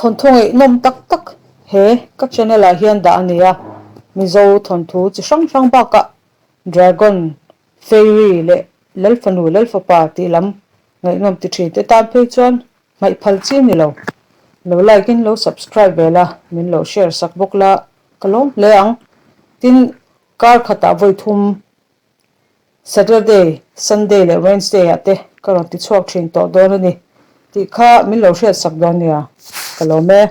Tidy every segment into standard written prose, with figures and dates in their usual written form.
Thawnthu ngaihnawm tak tak he ka channel ah hian dah a ni a, Mizo thawnthu chi hrang hrang bakah Dragon, Fairy leh Lalfanu Lalfapa tih lam ngaihnawm ti thin te tan phei chuan hmaih phal chi a ni lo. Lo like in lo subscribe ve la, min lo share sak bawk la ka lawm hle ang. Tin, kar khatah vawi thum Saturday, Sunday leh Wednesday ah te ka rawn ti chhuak thin tawh dawn a ni tih kha min lo hriat sak dawn nia, ka lawm e.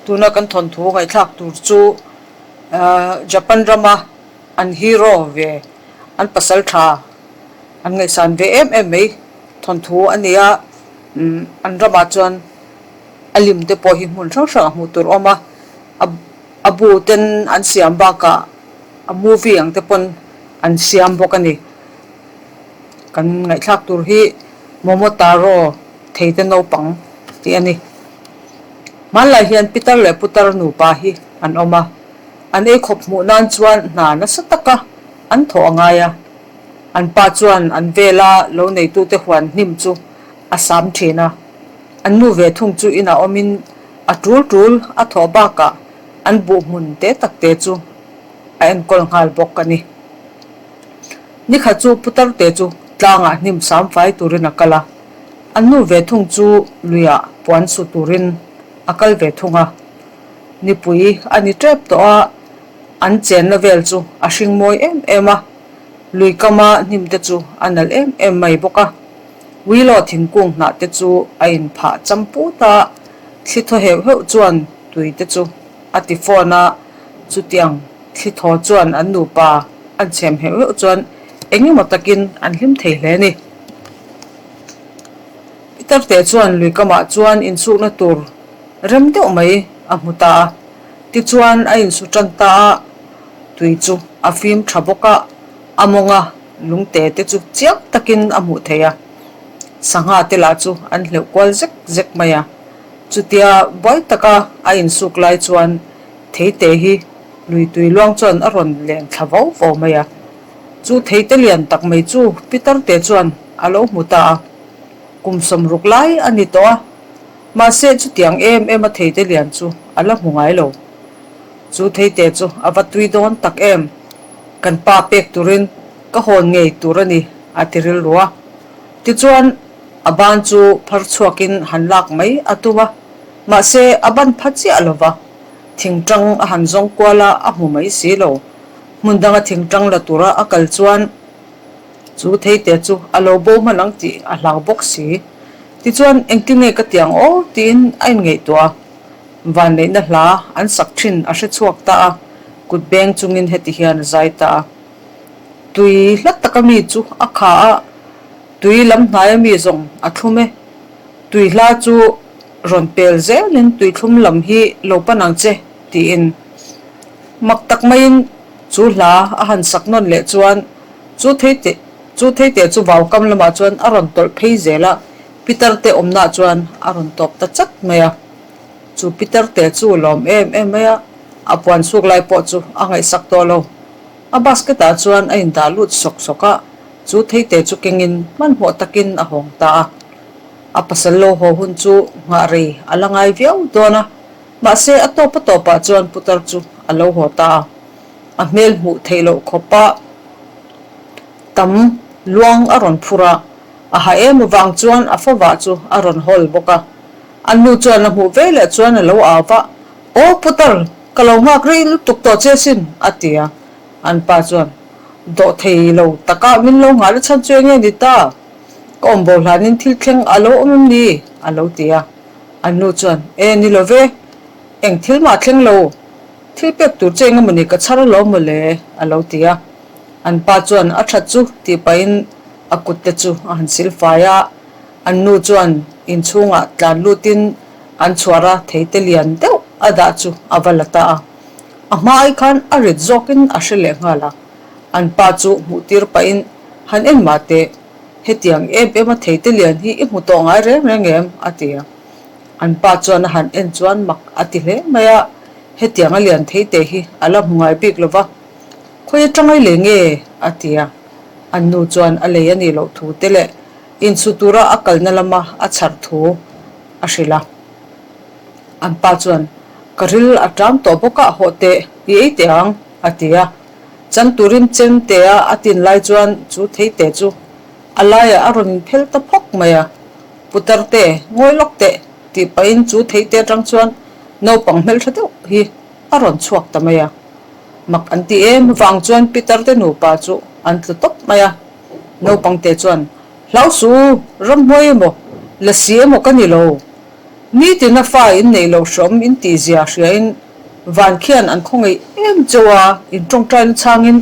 Tuna kan thawnthu ngaihthlak tur chu Japan rama an hero ve, an pasal tha an ngaihsan ve em em mai thawnthu a ni a, an ramah chuan a lim te pawh hi hmun hrang hrangah hmuh tur a awm a, a bu ten an siam bakah a movie ang te pawn an siam bawk a ni. Kan ngaihthlak tur hi Momotaro theite naupang tih a ni. Hmanlai hian pitar leh putar nupa hi an awm a, an ei khawp hmuh nan chuan hna nasa taka an thawh a ngai a. An pa chuan an vela lo neitute huan hnim chu a sam thin a, an nu ve thung chu inah awmin a tul tul a thawh bakah an buh hmun te tak te chu a enkawl nghal bawk a ni. Nikhat chu putar te chu tlangah hnim sam fai turin a kal a, an nu ve thung chu luiah puan su turin a kal ve thung a. Nipui a ni tep tawh a, an chenna vel chu a hring mawi em em a, lui kama hnim te chu a nalh em em mai bawk a. Willow thingkung hnah te chu a inphah cham put a, thli thaw heuh heuh chuan tui te chu a ti fawn a, chutiang thli thaw chuan an nupa an chhem heuh heuh chuan eng emaw takin an hlim thei hle a ni. Peter te chuan lui kamah chuan insukna tur rem deuh mai a hmu ta a, tichuan a insu tan ta a, tui chu a fim tha bawk a, a mawnga lungte te chu chiang takin a hmuh theih a, sangha te lah chu an hleuh kual zek zek mai a. Chutia buai taka a insuk lai chuan theite hi lui tui luang chuan a rawn len thla vo vo mai a. Chu theite lian tak mai chu Peter te chuan a lo hmu ta a, kum 60 lai a ni tawh a, mahse chutiang em em a theite lian chu a la hmu ngai lo. Chu theite chu a va tui dawn tak em, kan pa pek turin ka hawn ngei tur a ni a ti rilru a. Tichuan a ban chu phar chhuakin han lak mai a tum a, mahse a ban pha chiah lo va, thingtang a han zawng kual a, a hmu mai si lo. Hmun danga thingtang la tura a kal chuan chu theite chu a lo bo hman ang tih a hlau bawk si. Tichuan engtin nge ka ti ang aw tiin a inngaihtuah a, vanneihna hla an sak thin a hre chhuak ta a, kut beng chungin heti hian a zai ta a. Tui hla taka mi chu a kha a, tui lam hnaia mi zawng a thlum e. Tui hla chu rawn pel zelin tui thlum lam hi lo pan ang che tiin mak tak maiin chu hla a han sak nawn leh chuan chu theite chu theite chu vau kam lamah chuan a rawn tawlh phei zel a, Peter te awmnaah chuan a rawn tawp ta chat mai a. Chu Peter te chu lawm em em mai a, a puan chhuk lai pawh chu a ngaihsak tawh lo. A basket ah chuan a indah lut sawk sawk a, chu theite chu kengin hmanhmawh takin a hawng ta a. A pasal lo haw hun chu nghah rei a la ngai viau dawn a, mahse a tawp a tawpah chuan putar chu a lo haw ta a. A hmel hmuh theih loh khawpa tam luang a rawn phur a, a ha em avang chuan a favah chu a rawn hawl bawk a. A nu chuan a hmuh veleh chuan a lo au va, Aw putar, ka lo nghak rei lutuk tawh che sin, a ti a. An pa chuan, Dawh thei lo taka min lo nghah na chhan chu enge ni ta? Ka awm bo hlanin thil thleng a lo awm em ni? a lo ti a. An nu chuan, E ni lo ve, eng thil mah thleng lo, thil pek tur che eng emaw ni ka chhar alawm maw le, a lo ti a. An pa chuan a that chu tih pahin a kut te chu a han sil fai a. An nu chuan inchhungah tlan lutin an chhuar a, theite lian deuh a dah chu a va la ta a. A hma ai khan a rit zawkin a hre leh nghal a. An pa chu hmuh tir pahin, Han en mah teh, hetiang em em a theite lian hi i hmu tawh ngai reng reng em? a ti a. An pa chuan a han en chuan mak a ti hle mai a, hetiang a lian theite hi a la hmu ngai bik lo va. Khawi atang ai lei nge? a ti a. An nu chuan a lei a nih loh thu te leh Inchhu tura a kalna lama a chhar thu a hrilh a. An pa chuan, Ka ril a ṭam tawh bawk a, hawh teh, i ei teh ang, a ti a. Chan turin chen teh a a tin lai chuan chu thei teh chu a laiah a rawn inphel ta phawk mai a. Putar te, ngawi lawk teh, tih pahin chu thei te aṭang chuan naupang hmelṭha deuh hi a rawn chhuak ta mai a. Mak an ti em vang chuan Pitar te nupa chu an tlu tawp mai a. Naupang te chuan, Hlau su, ramhmuai emaw, lasi emaw ka ni lo. Nitin a fa in neih loh hrawm in tih zia hriain van khian an khawngaih em cheu a, in tawngtaina chhangin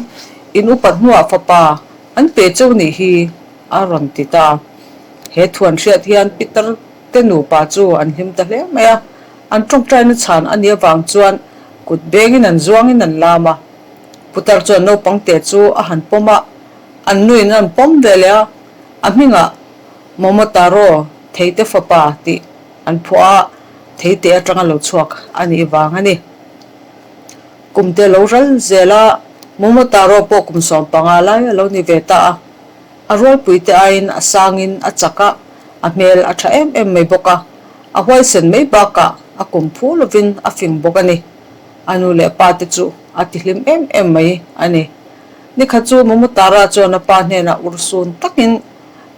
in upat hnuah fapa an pe cheu nih hi a rawn ti ta. He thuan hriat hian Pitar te nupa chu an hlim ta hle mai a, an tawngtaina chhan a nih avang chuan kut bengin an zuangin an lam a. Putar chuan naupang te chu a han pawm a, an nuin an pawm ve leh a, a hmingah Momotaro Theite fapa tih an phuah a, Theite atanga lo chhuak a nih vang a ni. Kum te lo ral zel a, Momotaro pawh kum 15 lai a lo ni ve ta a. A rualpuite aiin a sangin a chak a, a hmel a tha em em mai bawk a, a huaisen mai bakah a kum phu lovin a fing bawk a ni. A nu leh pa te chu a tihlim em em mai a ni. Nikhat chu Momotara chuan a pa hnenah urhsun takin,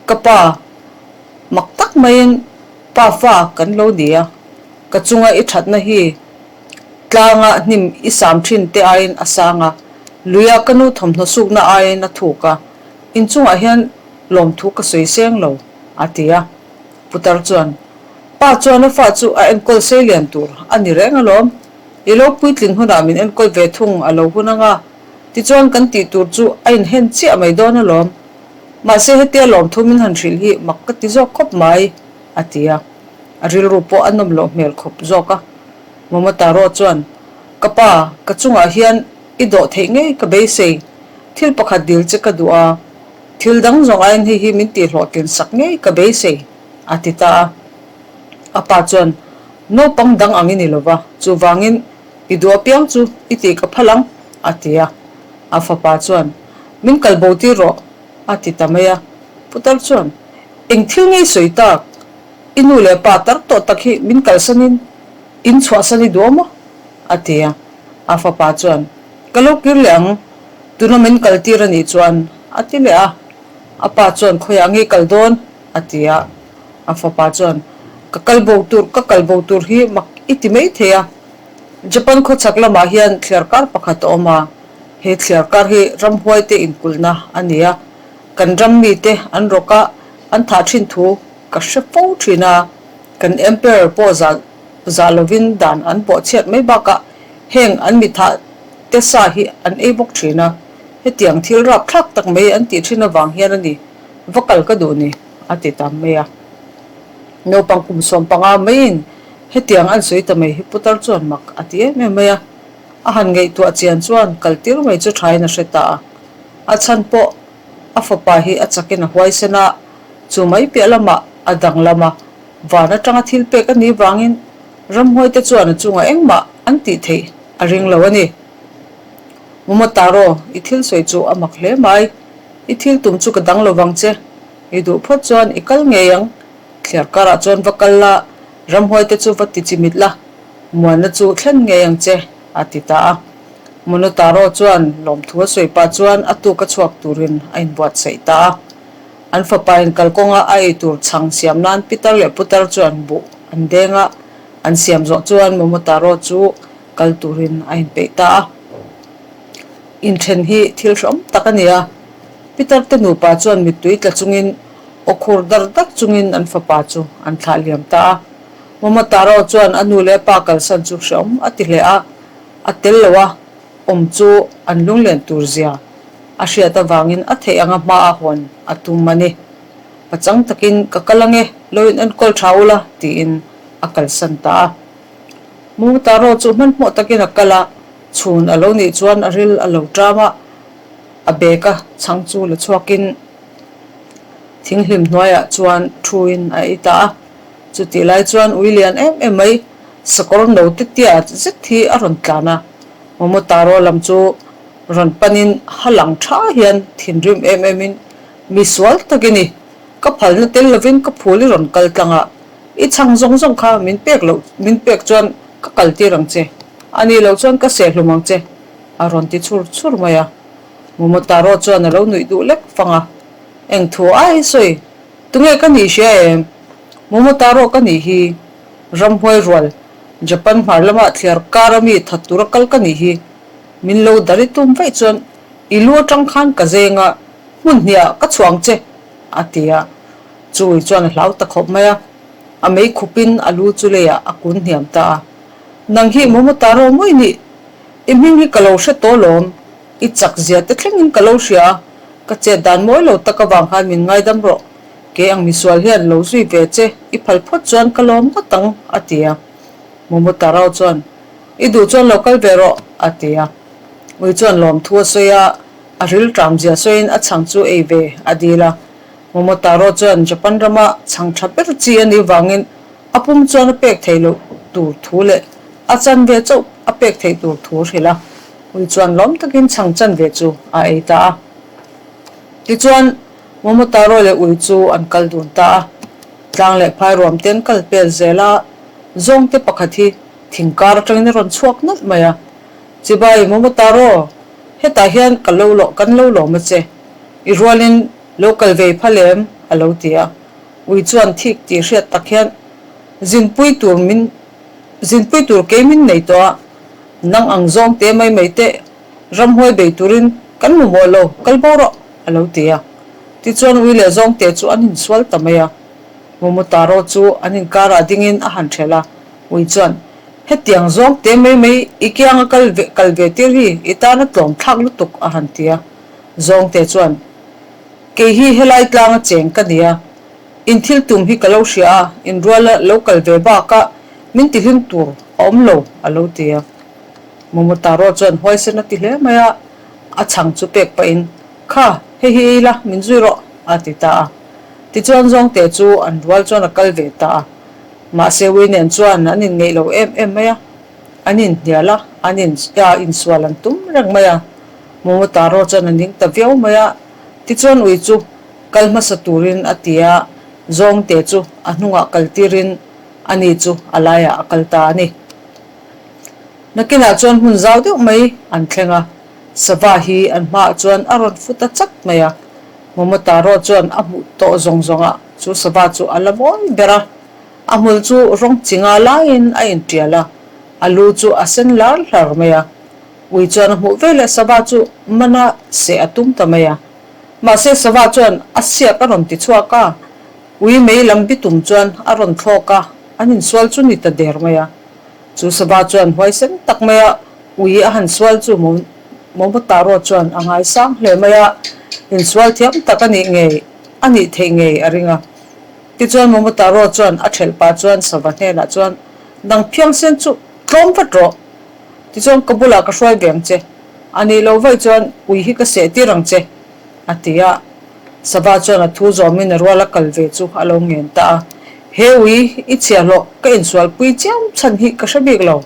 Ka pa, mak tak maiin pa fa kan lo ni a, ka chunga i thatna hi tlanga hnim i sam thin te aiin a sang a, luia ka nu thawmhnaw sukna aiin a thuk a, inchungah hian lawmthu ka sawi seng lo, a ti a. Putar chuan, Pa chuan a fa chu a enkawl sei lian tur a ni reng alawm, i lo puitling hunah min enkawl ve thung a lo hun anga, tichuan kan tih tur chu a inhen chiah mai dawn alawm. Mahse hetia lawmthu min han hrilh hi mak ka ti zawk khawp mai, a ti a. A rilru pawh a nawm loh hmel khawp zawk a. Momotaro chuan, Ka pa, ka chungah hian i dawh theih ngei ka beisei. Thil pakhat dil che ka duh a. Thil dang zawng aiin hei hi min tihhlawhtlin sak ngei ka beisei, a ti ta a. A pa chuan, Naupang dang ang i ni lova, chuvangin i duh apiang chu i tih ka phal ang, a ti a. A fapa chuan, Min kal bo tir rawh, a ti ta mai a. Putar chuan, Eng thil ngei sawi tak? I nu leh pa tar tawh tak hi min kalsanin in chhuahsan i duh maw? a ti a. A fapa chuan, Ka lo kir leh ang, tuna min kal tir a nih chuan, a ti leh a. A pa chuan, Khawiah ngei kal dawn? a ti a. A fapa chuan, Ka kal bo tur, ka kal bo tur hi mak i ti mai thei a. Japan khawchhak lamah hian thliarkar pakhat a awm a. He thliarkar hi ramhuaite inkulhna a ni a, kan ram mite an rawk a, an thah thin thu ka hre fo thin a, kan Emperor pawh zah zah lovin dan an pawh chhiat mai bakah heng an mi thah te sa hi an ei bawk thin a, hetiang thil rapthlak tak mai an tih thin avang hian a ni, va kal ka duh ni, a ti tam mai a. Naupang kum 15 maiin hetiang an sawi ta mai hi putar chuan mak a ti em em mai a. A han ngaihtuah chian chuan kal tir mai chu thain a hre ta a. A chhan pawh a fapa hi a chakin a huaisen a, chu mai piah lamah a danglam a, van atanga thil pek a nih vangin ramhuaite chuan a chungah engmah an tih theih a ring lo a ni. Momotaro, i thil sawi chu a mak hle mai. I thil tum chu ka dang lo vang che. I duh phawt chuan i kal ngei ang. Thliar karah chuan va kal la, ramhuaite chu va ti chimit la. Muanna chu thlen ngei ang che, a ti ta a. Monotaro chuan lawmthu a sawi pah chuan a tuk a chhuak turin a inbuatsaih ta a. An fapain kalkawnga a ei tur chhang siam nan pitar leh putar chuan buh an deng a, an siam zawh chuan Momotaro chu kal turin a inpeih ta a. Inthen hi thil hreawm tak a ni a, pitar te nupa chuan mittui tla chungin aw khur dar dar chungin an fapa chu an thlah liam ta a. Momotaro chuan a nu leh a pa kalsan chu hreawm a ti hle a, a tel lo a awm chu an lunglen tur zia a hriat avangin a theih anga hma a hawn a tum a ni. Pachang takin ka kal ange, lo in enkawl tha ula tiin a kalsan ta a. Momotaro chu hmanhmawh takin a kal a, chhun a lo nih chuan a ril a lo ṭam a, a bag a chhang chu la chhuakin thinghlim hnuaiah chuan thuin a ei ta a. Chutih lai chuan ui lian em em mai sakawr no te tia zet hi a rawn tlan a, Momotaro lam chu rawn panin ha lang tha hian thinrim em em in, Mi sual tak i ni, ka phalna tel lovin ka phul i rawn kal tlang a, i chhang zawng zawng kha min pek loh min pek chuan. Ka kal tir ang che. A nih loh chuan ka seh hlum ang che, a rawn ti chhur chhur mai a. Momotaro chuan a lo nuih duh lek fang a. Eng thu ai sawi? Tunge ka nih hria em? Momotaro ka nih hi. Ramhuai rual, Japan hmar lama thliar kar a mi that tura kal ka nih hi. Min lo dar i tum vaih chuan i lu atang khan ka zeng a, hmun hniah ka chhuah ang che, a ti a. Chui chuan a hlau ta khawp mai a. A mei khupin a lu chu leiah a kun hniam ta a. Nang hi Momotaro mawi nih? I hming hi ka lo hre tawh lawm. I chak zia te thlengin ka lo hria a, ka chet dan mawi lo tak avang khan min ngaidam rawh. Kei ang misual hian lo zui ve che, i phal phawt chuan ka lawm ngawt ang, a ti a. Momotaro chuan, I duh chuan lo kal ve rawh, a ti a. Ui chuan lawmthu a sawi a, a ril ṭam zia sawiin a chhang chu ei ve a dil a. Momotaro chuan Japan rama chhang tha ber chi a nih vangin a pum chuan a pek theih loh tur thu leh a chanve chauh a pek theih tur thu a hrilh a, ui chuan lawm takin chhang chanve chu a ei ta a. Tichuan, Momotaro leh ui chu an kal dun ta a, tlang leh phai ruam te an kal pel zel a, zawngte pakhat hi thing kar atangin a rawn chhuak nawlh mai a, Chibai Momotaro, hetah hian ka lo kan lo lawm a che, i rualin Lo kal ve phal em? a lo ti a. Ui chuan thik tih hriat tak hian zinpui tur min zinpui tur kei min nei tawh a, nang ang zawng te mai mai teh ramhuai bei turin kan mamawh lo, kal bo rawh, a lo ti a. Tichuan ui leh zawng te chu an insual ta mai a. Momotaro chu an inkarah dingin a han ṭhelh a, ui chuan, Hetiang zawng te mai mai i kianga kal ve kal ve tir hi i tana tlawm thlak lutuk, a han ti a. Zawng te chuan, Kei hi helai tlanga cheng ka nia, in thil tum hi ka lo hria a, in ruala lo kal ve bakah min ti hlim tur a awm lo, a lo ti a. Momotaro chuan huaisen a ti hle mai a, a chhang chu pek pahin, Kha, hei hi ei la, min zui rawh, a ti ta a. Tichuan Zawngte chu an rual chuan a kal ve ta a. Mahse Ui nen chuan an inngeih lo em em mai a, an inhnial a, an insual an tum reng mai a. Momotaro chuan a ning ta viau mai a, tichuan ui chu kal hmasa turin a ti a, Zawngte chu a hnungah kal tirin ani chu a laiah a kal ta a ni. Nakinah chuan hmun zau deuh mai an thleng a, sava hi an hmaah chuan a rawn fu ta chat mai a, Momotaro chuan a hmuh tawh zawng zawngah chu sava chu a la mawi ber a, a hmul chu rawng chi nga laiin a intial a, a lu chu a sen lar hlar mai a. Ui chuan a hmuh veleh sava chu mana seh a tum ta mai a. Mahse sava chuan a siak a rawn ti chhuak a, ui mei lam bitum chuan a rawn thlawk a, an insual chu ni ta der mai a. Chu sava chuan huaisen tak mai a ui a han sual chu Momotaro chuan a ngaisang hle mai a, insual thiam tak a nih ngei a nih theih ngei a ring a. Tichuan Momotaro chuan a thelh pah chuan sava hnenah chuan, Nang phiangsen chu tlawm vat rawh. Tichuan ka bulah ka hruai ve ang che, a nih loh vaih chuan ui hi ka seh tir ang che, a ti a. Sava chuan a thu zawmin a ruala kal ve chu a lo ngen ta a. He ui i chhiahhlawh ka insualpui chiam chhan hi ka hre bik lo.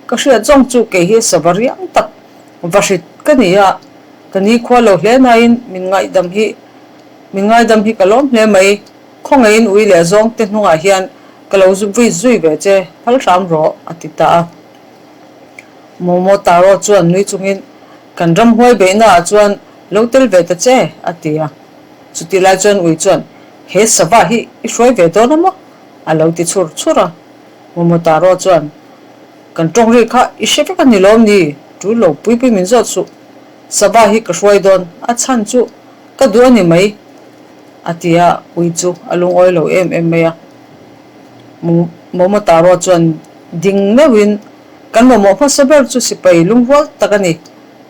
Ka hriat zawng chu kei hi sava riang tak va hrit ka ni a, ka nikhua lo hle nain min ngaihdam hi min ngaidam hi ka lawm hle mai. Khawngaihin ui leh zawngte hnungah hian ka lo vui zui ve che, phal hram rawh, a ti ta a. Momotaro chuan nui chungin, Kan ramhuai beihnaah chuan lo tel ve ta che, a ti a. Chutih lai chuan ui chuan, He sava hi i hruai ve dawn a maw? a lo ti chhur chhur a. Momotaro chuan, Kan tawng ri kha i hre vek a ni lawm ni? Tul lo pui pui min zawt suh. Sava hi ka hruai dawn, a chhan chu ka duh a ni mai, a ti a. Ui chu a lungawi lo em em mai a. Momotaro chuan ding meuhin, Kan mamawh hmasa ber chu sipai lungrual tak a ni.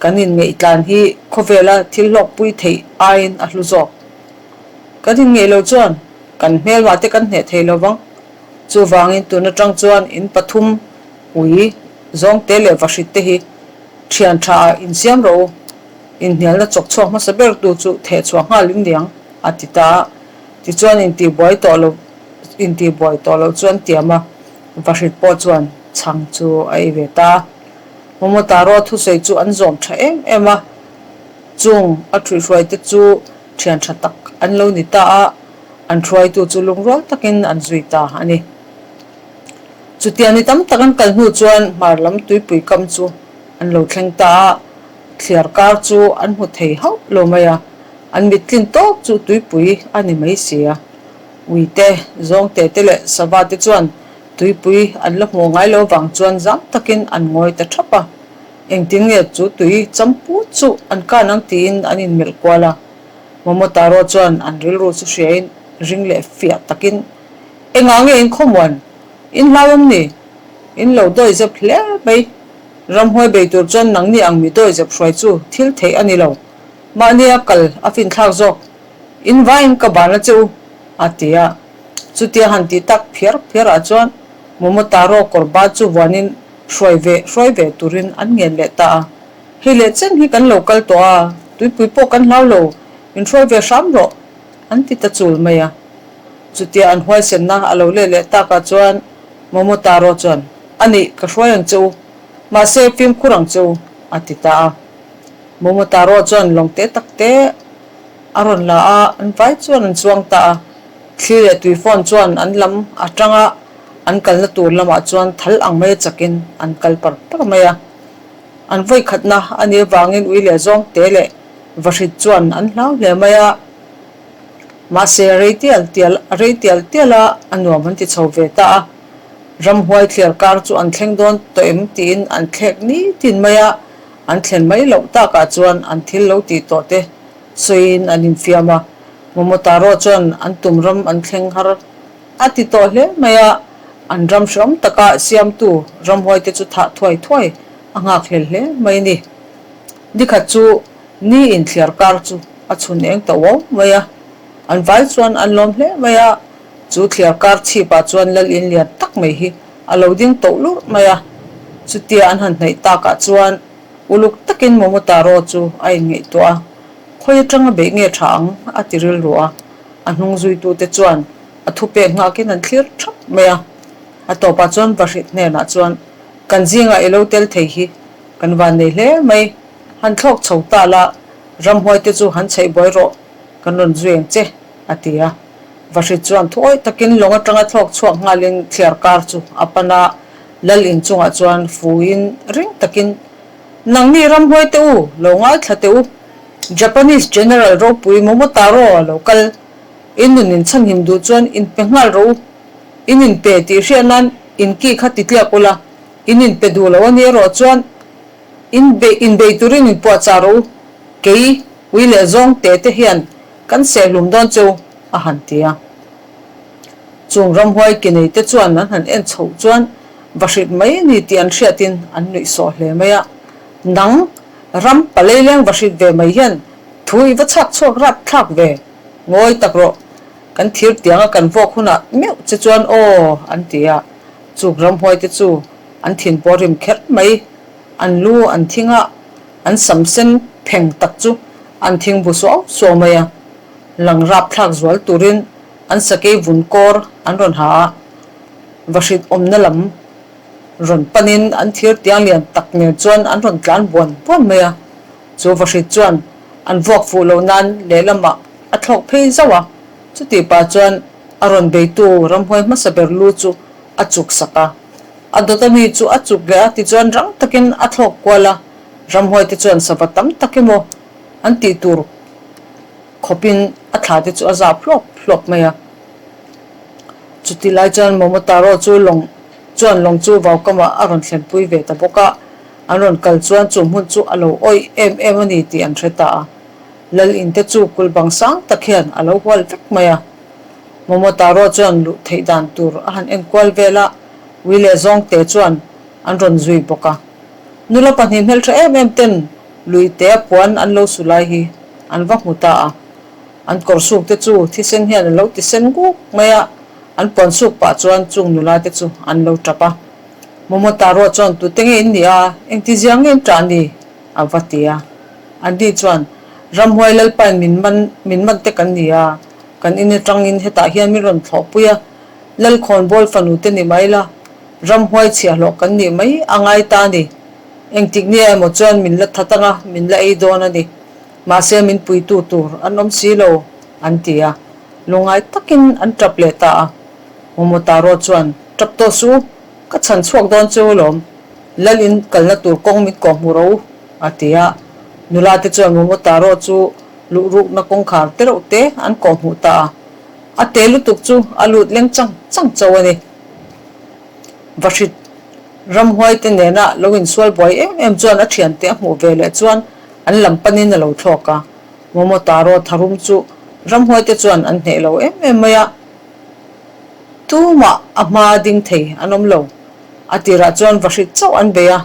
Kan inngeih tlan hi khawvela thil hlawkpui theih aiin a hlu zawk. Kan inngeih lo chuan kan hmelmah te kan hneh thei lo vang. Chuvangin tun atang chuan in pathum, ui, zawngte leh vahrit te hi thian tha ah insiam rawh u. Inhnialna chawk chhuak hmasa ber tu chu thehchhuah nghal in niang, a ti ta a. Tichuan intihbuai tawh lo intihbuai tawh loh chuan tiam a, vahrit pawh chuan chhang chu a ei ve ta a. Momotaro thusawi chu an zawm tha em em a, chung a thuihhruai te chu thian tha tak an lo ni ta a, an hruaitu chu lungrual takin an zui ta a ni. Chutia ni tam tak an kal hnu chuan hmar lam tuipui kam chu an lo thleng ta a, thliar kar chu an hmu thei hauh lo mai a, an mit tlin tawk chu tuipui a ni mai si a. Uite, zawngte te leh sava te chuan tuipui an la hmuh ngai lo vang chuan zam takin an ngawi ta thap a. Engtin nge chu tui champut chu an kan ang tiin an inmelh kual a. Momotaro chuan an rilru chu hriain ring leh fiah takin, Engah nge in khawmuan? In hlauhawm ni? In lo dawi zep hle mai. Ramhuai bei tur chuan nangni ang mi dawi zep hruai chu thil theih a ni lo. Mahnia kal a finthlak zawk. In vaiin ka ban a che u, a ti a. Chutia han tih tak phiar phiar ah chuan Momotaro kawr bat chu vuanin hruai ve hruai ve turin an ngen leh ta a. Hei leh chen hi kan lo kal tawh a, tuipui pawh kan hlau lo, min hruai ve hram rawh, an ti ta chul mai a. Chutia an huaisenna a lo let leh takah chuan Momotaro chuan, A nih, ka hruai ang che u, mahse fimkhur ang che u, a ti ta a. Momotaro chuan lawng te tak te a rawn la a, an vai chuan an chuang ta a. Thli leh tui phone chuan an lam atanga an kalna tur lamah chuan thal ang mai a chakin an kal par par mai a. An vawi khatna a nih avangin ui leh zawng te leh vahrit chuan an hlau hle mai a. Mahse, rei tial tial a rei tial tial a, a nuam an ti chho ve ta a. Ramhuai thliar kar chu an thleng dawn tawh em tiin an thlek ni tin mai a, an thlen mai loh takah chuan an thil lo tih tawh te sawiin an infiam a. Momotaro chuan an tum ram an thleng har a ti tawh hle mai a, an ram hreawm taka siamtu ramhuai te chu thah thuai thuai a nghakhlel hle mai a ni. Nikhat chu Ni inthliar kar chu a chhun eng ta uau mai a, an vai chuan an lawm hle mai a, chu thliar kar chhipah chuan lal in lian tak mai hi a lo ding toh lurh mai a, chutia an han hnaih takah chuan uluk takin Momotaro chu a inngaihtuah a, khawi atanga beih nge tha ang a ti rilru a, a hnung zuitute chuan a thupek nghakin an thlir thap mai a, a tawpah chuan Vahrit hnenah chuan kan zingah i lo tel thei hi kan vannei hle mai. Han thlawk chho ta la, ramhuai te chu han chheih buai rawh, kan rawn zui ang che, a ti a. Vahrit chuan thuawih takin lawng atanga thlawk chhuak nghalin thliar kar chu a pan a, lal in chungah chuan fuin ring takin, Nangni ramhuai te u, lo ngaithla teh u, Japanese General ropui Momotaro a lo kal, in nun in chhanhim duh chuan in pe nghal rawh u, in inpe tih hriat nan in ki kha ti tliak ula, in inpe duh lo a ni erawh chuan In bei in bei turin in puah chah rawh u, kei ui leh zawng te te hian kan sehhlum dawn che u, a han ti a. Chung ramhuai ki nei te chuan an han en chhoh chuan va hrit mai a ni tih an hriatin an nuih sawh hle mai a. Nang, ram paleileng va hrit ve mai hian thu i va chhak chhuak rap thlak ve, ngawi tak rawh, kan thir tianga kan vawk hunah meuh che chuan aw, an ti a. Chuk ramhuai te chu An thin pawh rim kher mai. An lu an thing a, an sam sen pheng tak chu an thing bu suau suau mai a. Lang rap thlak zual turin an sakei vun kawr an rawn ha a, vahrit awmna lam rawn panin an thir tiang lian tak nen chuan an rawn tlan buan buan mai a. Chu vahrit chuan an vuak fuh loh nan lehlamah a thlawk phei zauh a, chutih pah chuan a rawn beitu ramhuai hmasa ber lu chu a chuk sak a. A dawt ami chu a chuk leh a, tichuan rang takin a thlawk kual a, ramhuai te chuan sava tam tak emaw an tih tur khawpin a thla te chu a zap hlawp hlawp mai a. Chuti lai chuan Momotaro chu lawng chuan lawng chu vaukamah a rawn thlenpui ve ta bawk a, an rawn kal chuan chu hmun chu a lo awih em em a ni tih an hre ta a. Lal in te chu kul bang sang tak hian a lo hual vek mai a. Momotaro chuan luh theih dan tur a han enkual vel a, ui leh zawngte chuan an rawn zui bawk a. Nula pahnih hmeltha em em ten luite a puan an lo su lai hi an va hmu ta a. An kawr suk te chu thisen hian a lo ti sen guk mai a, an puan suk pah chuan chung nula te chu an lo tap a. Momotaro chuan tute nge in nih a, engti zia nge in tah ni? a va ti a. Anni chuan, Ramhuai Lalpain min man min man te kan ni a, kan in atangin hetah hian min rawn thlawhpui a, Lalkhawnbawl fanu te ni mai la, ramhuai chhiahhlawh kan nih mai a ngai ta a ni. Engtik nia emaw chuan min la that anga min la ei dawn a ni. Mahse min puitu tur an awm si lo, an ti a. Lungngai takin an tap leh ta a. Momotaro chuan, Tap tawh suh u. Ka chhan chhuak dawn cheu alawm, Lal in kalna tur kawng min kawh hmu ro, a ti a. Nula te chuan Momotaro chu luh rukna kawngkhar te reuh te an kawh hmuh ta a. A te lutuk chu a lut leng chang chang cho a ni. Vahrit ramhuai te nena lo insual buai em em chuan a thiante a hmuh ve leh chuan an lam panin a lo thlawk a. Momotaro tharum chu ramhuai te chuan an hneh lo em em mai a. Tumah a hma ding thei an awm lo. A tirah chuan vahrit chauh an bei a,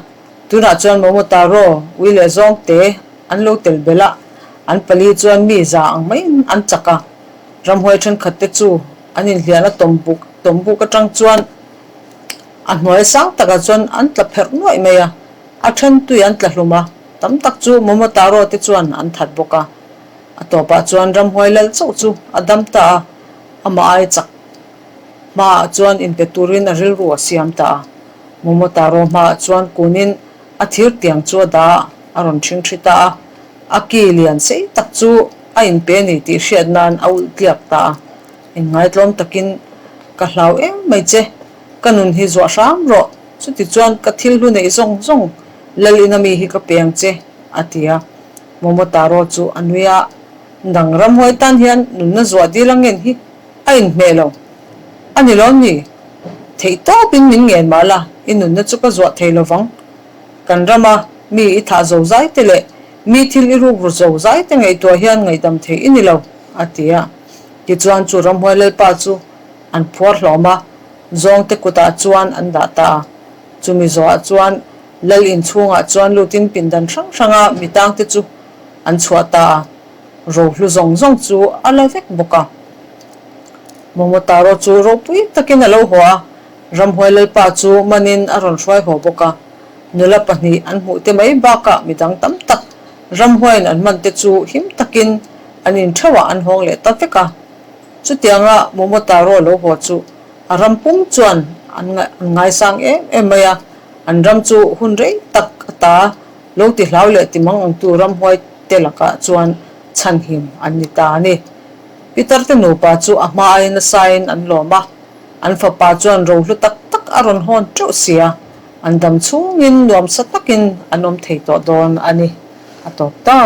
tunah chuan Momotaro, ui leh zawng te an lo tel belh a, an pali chuan mi za ang maiin an chak a. Ramhuai thenkhat te chu an inhliahna tawmbuk tawmbuk atang chuan a hnuai sang takah chuan an tla pherh nuaih mai a, a then tui an tla hlum a, tam tak chu Momotaro te chuan an that bawk a. A tawpah chuan ramhuai lal chauh chu a dam ta a, amah ai chak hmaah chuan inpe turin a rilru a siam ta a. Momotaro hmaah chuan kunin a thir tiang chu a dah a, a rawn ṭhing ṭhi ta a. A ki lian sei tak chu a inpe a ni tih hriat nan a ulh tliak ta a. Inngaitlawm takin ka hlau em mai che, ka nun hi zuah hram rawh, chuti chuan ka thil hlu neih zawng zawng lal ina mi hi ka pe ang che, a ti a. Momotaro chu a nui a, Dang ramhuai tan hian nunna zuah dil a ngen hi a inhmeh lo. A ni lawm ni? Theih tawpin min ngen mah la, i nunna chu ka zuah thei lovang. Kan rama mi i thah zo zai te leh mi thil i ruk ru zo zai te ngaihtuah hian ngaihdam thei i ni lo, a ti a. Tichuan chu ramhuai lalpa chu an phuar hlawm a, zawngte kutah chuan an dah ta a. Chumi zawhah chuan lal inchhungah chuan lutin pindan hrang hranga mi tangte chu an chhuah ta a, rohlu zawng zawng chu a la vek bawk a. Momotaro chu ropui takin a lo haw a, ramhuai lalpa chu manin a rawn hruai haw bawk a. Nula pahnih an hmuh te mai bakah midang tam tak ramhuaiin an hman te chu him takin an intheuhah an hawng leh ta vek a. Chutianga Momotaro lo haw chu a ram pum chuan an ngaisang em em mai a, an ram chu hun rei tak a ta. Lo ti hlau leh ti mang angtu ramhuai te lakah chuan chhanhim an ni ta a ni. Peter te nupa chu a hma aiin nasain an lawm a, an fapa chuan rohlu tak tak a rawn hawn teuh sia, an dam chhungin nuamsa takin an awm thei tawh dawn a ni, a tawp ta.